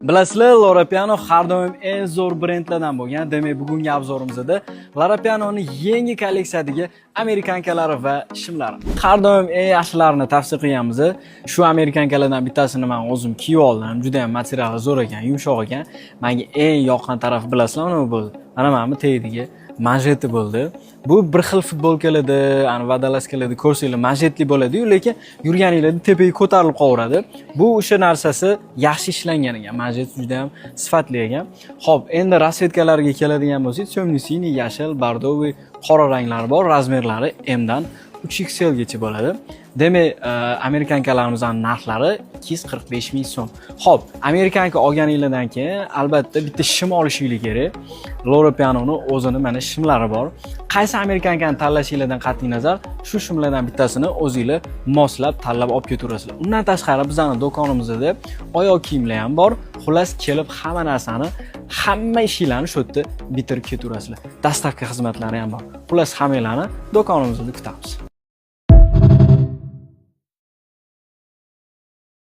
Bilasizlar, Loro Piano har doim eng zo'r brendlardan bo'lgan. Demak, bugungi обзор imizda Loro Piano'ni yangi kolleksiyadagi американка lari va shimlari. Har doim eng yaxshilarini tavsiya qilganmiz. Shu американка lardan bittasini men o'zim kiyib oldim. Juda ham materiali zo'r ekan, yumshoq ekan. Menga eng yoqqan tarafi, bilasizlar, nima bo'ldi? Mana bu tagidagi manjeti bo'ldi. Bu bir xil futbolkalarda, ani водолазка larda ko'rsanglar, manjetli bo'ladi-yu, lekin yurganinglarda tepaga ko'tarilib qolaveradi. Bu o'sha narsasi yaxshi ishlangan ekan. Manjet juda ham sifatli ekan. Xo'p, endi расцветка lariga keladigan bo'lsak, темный синий, yashil, бордовый, qora ranglari bor. Размер lari M dan 3XL gacha bo'ladi. Demak, американка larimizning narxlari 245 ming so'm. Xo'p, американка olganinglardan keyin albatta bitta shim olishinglar kerak. Loro Piano'ni o'zini mana shimlari bor. Qaysi американка ni tanlashinglardan qat'iy nazar, shu shimlardan bittasini o'zinglar moslab tanlab olib ketaverasizlar. Undan tashqari bizning do'konimizda oyoq kiyimlar ham bor. Xullas, kelib hamma narsani, hamma ishinglarni shu yerda bitirib ketaverasizlar. Доставка xizmatlari ham bor. Xullas, hammanglarni do'konimizda kutamiz.